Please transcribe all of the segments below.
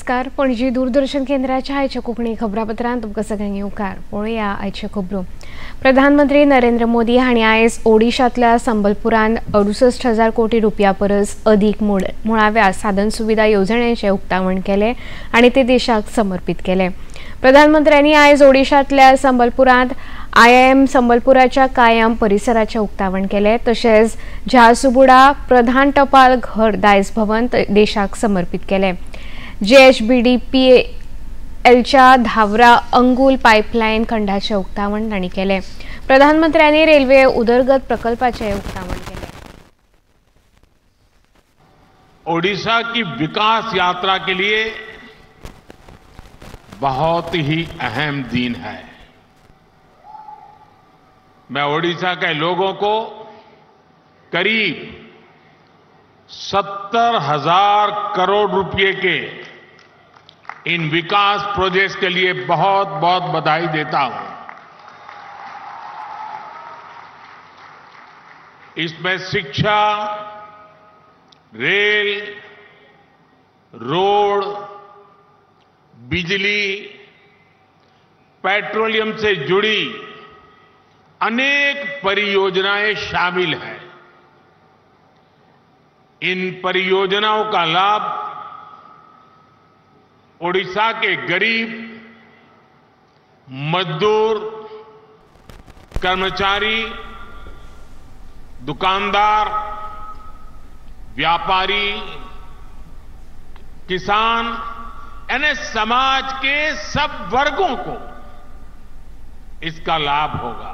नमस्कार. पणजी दूरदर्शन केंद्राच्या आयच्या कोंकणी खबरापत्रांत तुमकां सगळ्यांक येवकार. पळोवया आयच्यो खबरो. प्रधानमंत्री नरेंद्र मोदी हांणी आयज ओडिशांतल्या संबलपुरांत 68,000 कोटी रुपया परस अदीक मुळाव्या साधन सुविधा येवजण्यांचें उक्तावण केलें आनी ते देशाक समर्पीत केलें. प्रधानमंत्र्यांनी आयज ओडिशांतल्या संबलपुरांत IIM संबलपुराच्या कायम परिसराचें उक्तावण केलें. तशेंच झारसुगुडा प्रधान टपाल घर दायज भवन देशाक समर्पीत केलें. JHBDPLच्या धावरा अंगुल पायपलायन खंडाचें उक्तावण तांणी केलें. प्रधानमंत्र्यांनी रेल्वे उदरगत प्रकल्पाचें उक्तावण केलें. ओडिशा की विकास यात्रा के लिए बहुत ही अहम दिन है. मैं ओडिशा के लोगों को करीब 70,000 करोड़ रुपए के इन विकास प्रोजेक्ट्स के लिए बहुत बहुत बधाई देता हूं. इसमें शिक्षा, रेल, रोड, बिजली, पेट्रोलियम से जुड़ी अनेक परियोजनाएं शामिल हैं. इन परियोजनाओं का लाभ ओडिशा के गरीब, मजदूर, कर्मचारी, दुकानदार, व्यापारी, किसान यानी समाज के सब वर्गों को इसका लाभ होगा.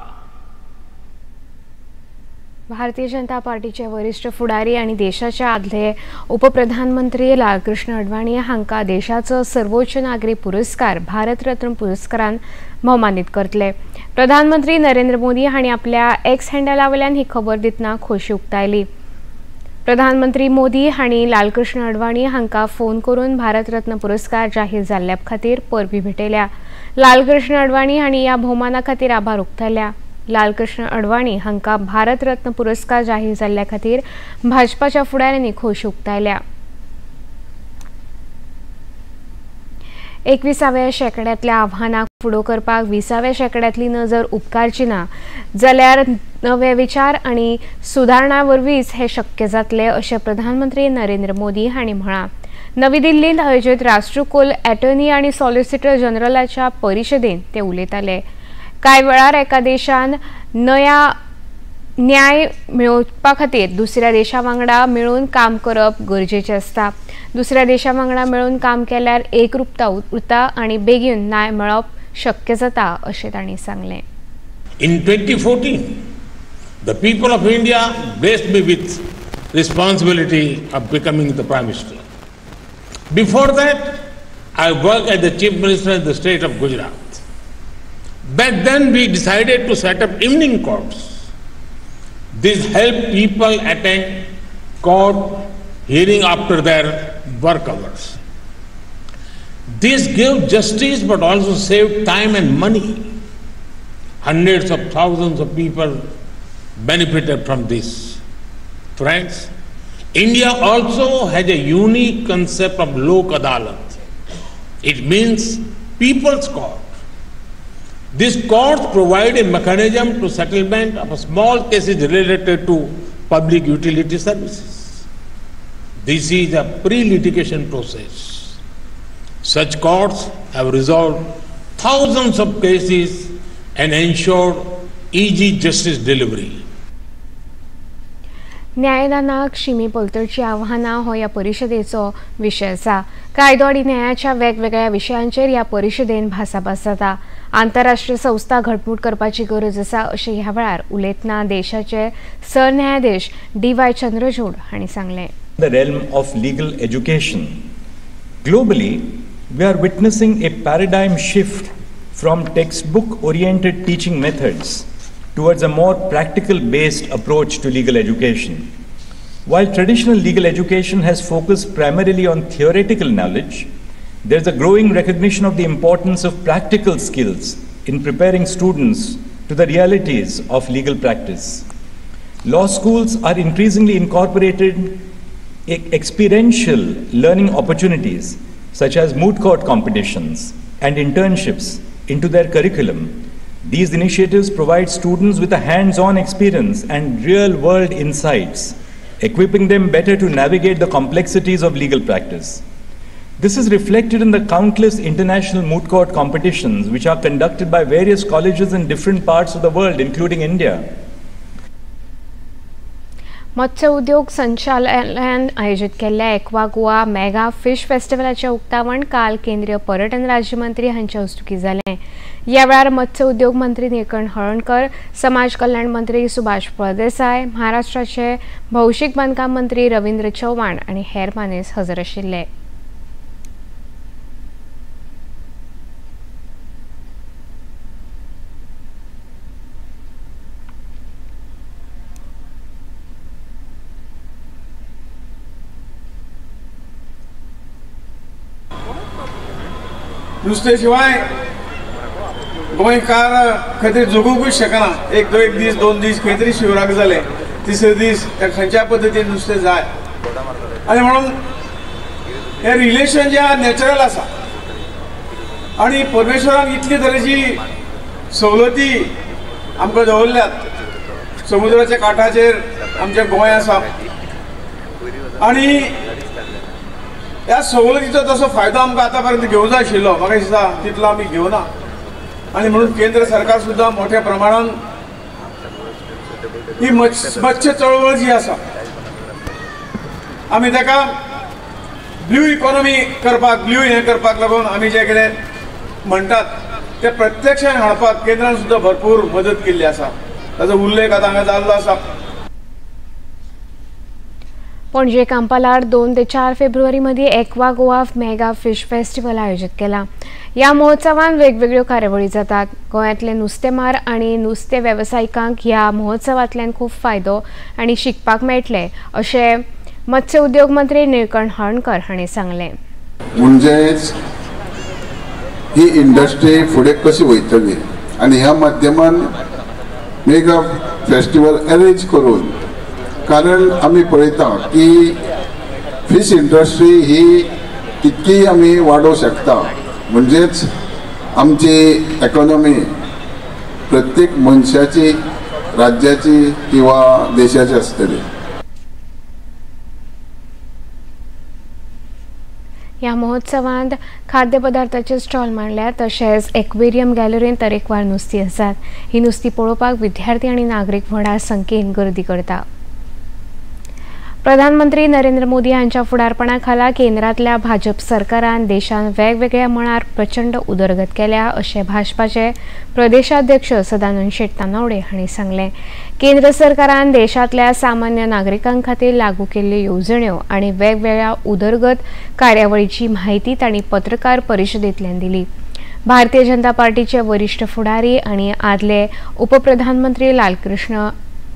भारतीय जनता पार्टीचे वरिष्ठ फुडारी आणि देशाच्या आदले उपप्रधानमंत्री लालकृष्ण अडवाणी हांकां देशाचो सर्वोच्च नागरी पुरस्कार भारतरत्न पुरस्कारान भोवमानीत करतले. प्रधानमंत्री नरेंद्र मोदी हांणी आपल्या एक्स हँडला वयल्यान ही खबर दितना खोशी उक्तायली. प्रधानमंत्री मोदी हांणी लालकृष्ण अडवाणी हांकां फोन करून भारतरत्न पुरस्कार जाहीर जाल्ल्या खातीर परबी भेटयल्या. लालकृष्ण अडवाणी हांणी ह्या भोवमाना खातीर आभार उक्तायल्या. लालकृष्ण अडवाणी हांकां भारतरत्न पुरस्कार जाहीर जाल्ल्या खातीर भाजपाच्या फुडाऱ्यांनी खोशी उक्तायल्या. 21व्या शेंकड्यांतल्या आव्हानाक फुडो करपाक 20व्या शेंकड्यांतली नजर उपकारची ना जाल्यार नवे विचार आनी सुदारणा वरवींच हें शक्य जातलें अशें प्रधानमंत्री नरेंद्र मोदी हांणी म्हळां. नवी दिल्लींत आयोजीत राष्ट्रकुल एटर्नी आनी सॉलिसिटर जनरलाच्या परिशदेंत ते उलयताले. कांय वेळार एका देशान नया न्याय मेळोवपा खातीर दुसऱ्या देशा वांगडा मेळून काम करप गरजेचें आसता. दुसऱ्या देशा वांगडा मेळून काम केल्यार एकरूपता उरता आनी बेगीन न्याय मेळप शक्य जाता अशें तांणी सांगलें. In 2014, the people of India blessed me with responsibility of becoming the Prime Minister. Before that, I worked as the Chief Minister in the state of Gujarat. Back then we decided to set up evening courts. This helped people attend court hearing after their work hours. This gave justice but also saved time and money. Hundreds of thousands of people benefited from this. Friends, India also has a unique concept of Lok Adalat. It means people's court. These courts provide a mechanism to settlement of small cases related to public utility services. This is a pre-litigation process. Such courts have resolved thousands of cases and ensured easy justice delivery. न्यायदानाक शिमे पलतडची आव्हानां हो ह्या परिशदेचो विशय आसा. कायदो आनी न्यायाच्या वेगवेगळ्या विशयांचेर ह्या परिशदेन भासाभास जाता. आंतरराष्ट्रीय संस्था घटमूट करपाची गरज आसा अशें ह्या वेळार उलयतना देशाचे सरन्यायाधीश DY Chandrachud हांणी सांगलें. The realm of legal education. Globally, we are witnessing a paradigm shift from textbook-oriented teaching methods towards a more practical-based approach to legal education. While traditional legal education has focused primarily on theoretical knowledge, there's a growing recognition of the importance of practical skills in preparing students to the realities of legal practice. Law schools are increasingly incorporated experiential learning opportunities such as moot court competitions and internships into their curriculum. These initiatives provide students with a hands-on experience and real-world insights, equipping them better to navigate the complexities of legal practice. This is reflected in the countless international moot court competitions which are conducted by various colleges in different parts of the world, including India. मत्स्य उद्योग संचालनालयान आयोजित केल्ल्या aqua Goa mega fish फेस्टिवलाचें उक्तावण काल केंद्रीय पर्यटन राज्यमंत्री हांचे हस्तुकीं जालें. ह्या वेळार मत्स्य उद्योग मंत्री निळकंठ हळर्णकर, समाज कल्याण मंत्री सुभाष फळदेसाय, महाराष्ट्राचे भौशीक बांदकाम मंत्री रवींद्र चव्हाण आनी हेर मानेस हजर आशिल्ले. नुस्तें शिवाय गोंयकार खंय तरी जगूंकूच शकना. एक एक दीस दोन दीस खंय तरी शिवराक जाले, तिसरे दीस त्या खंयच्या पद्दतीन नुस्तें जाय. आनी म्हणून हें रिलेशन जें आहा नॅचरल आसा आनी परमेश्वरान इतले तरेची सवलती आमकां दवरल्यात. समुद्राच्या काठाचेर आमचें गोंय आसा आनी ह्या सवलतीचो तसो फायदो आमकां आतां पर्यंत घेवंक जाय आशिल्लो, म्हाका दिसता तितलो आमी घेवना. आनी म्हणून केंद्र सरकार सुद्दां मोठ्या प्रमाणान ही मत्स्य चळवळ जी आसा आमी ताका ब्ल्यू इकॉनॉमी करपाक, ब्ल्यू हें करपाक लागून आमी जें कितें म्हणटात तें प्रत्यक्षान हाडपाक केंद्रान सुद्दां भरपूर मदत केल्ली आसा. ताचो उल्लेख आतां हांगा जाल्लो आसा. पणजे कांपालार 2 ते 4 फेब्रुवारी मदीं Aqua Goa mega fish festival आयोजीत केला. ह्या महोत्सवान वेगवेगळ्यो कार्यावळी जातात. गोंयांतले नुस्तेमार आनी नुस्तें वेवसायिकांक ह्या महोत्सवांतल्यान खूब फायदो आनी शिकपाक मेळटलें अशें मत्स्य उद्योग मंत्री निळकंठ हळर्णकर हांणी सांगलें. म्हणजेच ही इंडस्ट्री फुडें कशी वयतली आनी ह्या माध्यमान मेगा फेस्टिवल अरेंज करून, कारण आमी पळयता की फीश इंडस्ट्री ही तितकी आमी वाडोवंक शकता. म्हणजेच आमची इकॉनॉमी प्रत्येक मनशाची, राज्याची किंवा देशाची आसतली. ह्या महोत्सवांत खाद्यपदार्थाचे स्टॉल मांडल्यात, तशेंच एक्वेरियम गॅलरींत तरेकवार नुस्तीं आसात. ही नुस्तीं पळोवपाक विद्यार्थी आनी नागरीक व्हडा संख्येन गर्दी करता. प्रधानमंत्री नरेंद्र मोदी हांच्या फुडारपणा खाला केंद्रांतल्या भाजप सरकारान देशान वेगवेगळ्या मळार प्रचंड उदरगत केल्या अशें भाजपाचे प्रदेशाध्यक्ष सदानंद शेट तानावडे हांणी सांगलें. केंद्र सरकारान देशांतल्या सामान्य नागरिकां खातीर लागू केल्ल्यो येवजण्यो आनी वेगवेगळ्या उदरगत कार्यावळीची म्हायती तांणी पत्रकार परिशदेंतल्यान दिली. भारतीय जनता पार्टीचे वरिश्ठ फुडारी आनी आदले उपप्रधानमंत्री लालकृष्ण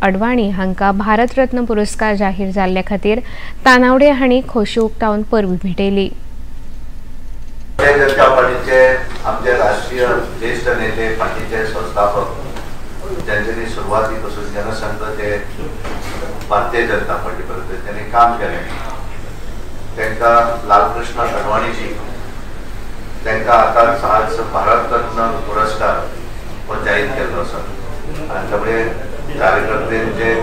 अडवाणी हांकां भारतरत्न पुरस्कार जाहीर जाल्ले खातीर तानावडे हांणी खोशी उक्तावन परबी भेटयली. भारतीय जनता पार्टीचे आमचे राष्ट्रीय ज्येष्ठ नेते, पार्टीचे संस्थापक, ज्यांच्यानी सुरवातीपासून जनसंघ ते भारतीय जनता पार्टी पर्यंत त्यांनी काम केलें, तांकां लालकृष्ण अडवाणीजी तांकां आतां आज भारतरत्न पुरस्कार हो जाहीर केल्लो आसा आनी त्यामुळे कार्यकर्त्यांचे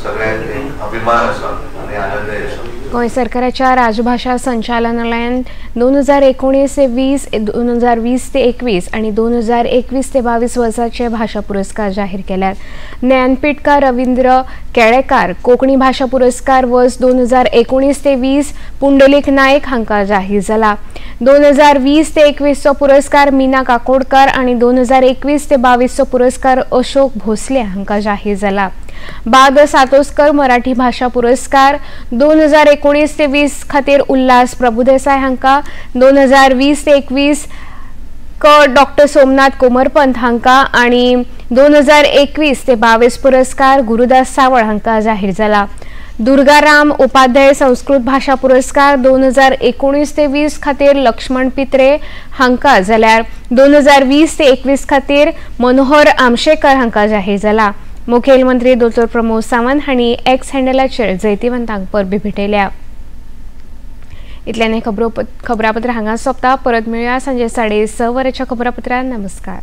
सगळ्यांक एक अभिमान आसा आनी आनंद आसा. गोंय सरकाराच्या राजभाशा संचालनालयान 2019 ते 20, 2020 ते 21 आणि 2021 ते 22 वर्साचे भाशा पुरस्कार जाहीर केल्यात. ज्ञानपीठकार रवींद्र केळेकार कोंकणी भाशा पुरस्कार वर्स 2019 ते 20 पुंडलीक नायक हांकां जाहीर जाला. 2020 ते 21 चो पुरस्कार मीना काकोडकर आनी 2021 ते 22 चो पुरस्कार अशोक भोसले हांकां जाहीर जाला. बाद सातोस्कर मराठी भाशा पुरस्कार 2019 ते 20 खातीर उल्हास प्रभुदेसाय हांकां, 2020 ते 21 क डॉक्टर सोमनाथ कोमरपंत हांकां आनी 2021 ते 22 पुरस्कार गुरुदास सावळ हांकां जाहीर जाला. दुर्गाराम उपाध्याय संस्कृत भाशा पुरस्कार 2019 ते 20 खातीर लक्ष्मण पित्रे हांकां जाल्यार 2020 ते 21 खातीर मनोहर आमशेकर हांकां जाहीर जाला. मुखेलमंत्री दोतोर प्रमोद सावंत हांणी एक्स हँडलाचेर जैतिवंतांक परबी भेटयल्या. इतल्यान खबरापत्र हांगा सोंपता. परत मेळुया सांजे 6:30 वरांच्या खबरापत्रान. नमस्कार.